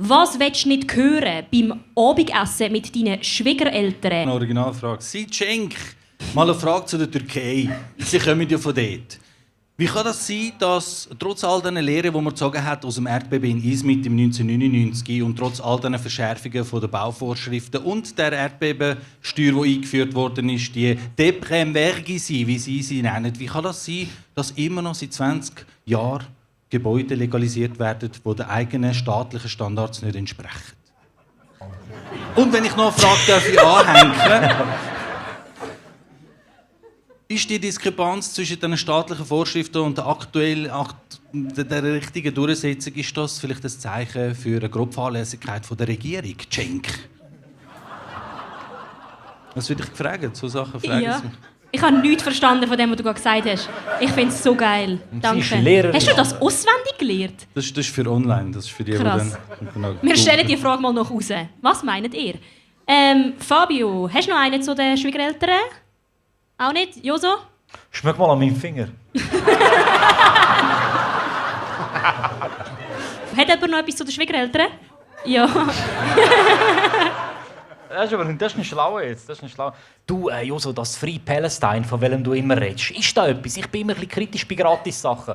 Was willst du nicht hören beim Abendessen mit deinen Schwiegereltern? Eine Originalfrage. Sie, Cenk, mal eine Frage zu der Türkei. Sie kommen ja von dort. Wie kann das sein, dass trotz all diesen Lehren, die man gezogen hat aus dem Erdbeben in Izmit im 1999 und trotz all diesen Verschärfungen der Bauvorschriften und der Erdbebensteuer, die eingeführt worden ist, die Deprem-Vergisi, wie sie nennen, wie kann das sein, dass immer noch seit 20 Jahren Gebäude legalisiert werden, die den eigenen staatlichen Standards nicht entsprechen? Und wenn ich noch eine Frage anhängen ist die Diskrepanz zwischen den staatlichen Vorschriften und der richtigen Durchsetzung, ist das vielleicht ein Zeichen für eine Grobfahrlässigkeit der Regierung, Cenk? Was würde ich gefragt? So Sachen fragen Ja. Sie. Ich habe nichts verstanden von dem, was du gerade gesagt hast. Ich finde es so geil. Danke. Hast du das auswendig gelernt? Das ist für online, das ist für die, Krass. die dann... Wir stellen die Frage mal noch raus. Was meint ihr? Fabio, hast du noch einen zu den Schwiegereltern? Auch nicht? Joso? Schmeck mal an meinen Finger. Hat jemand noch etwas zu den Schwiegereltern? Ja. Das ist nicht schlau jetzt. Das ist nicht schlau. Du, Joso, das Free Palestine, von welchem du immer redest, ist da etwas? Ich bin immer ein bisschen kritisch bei Gratis-Sachen.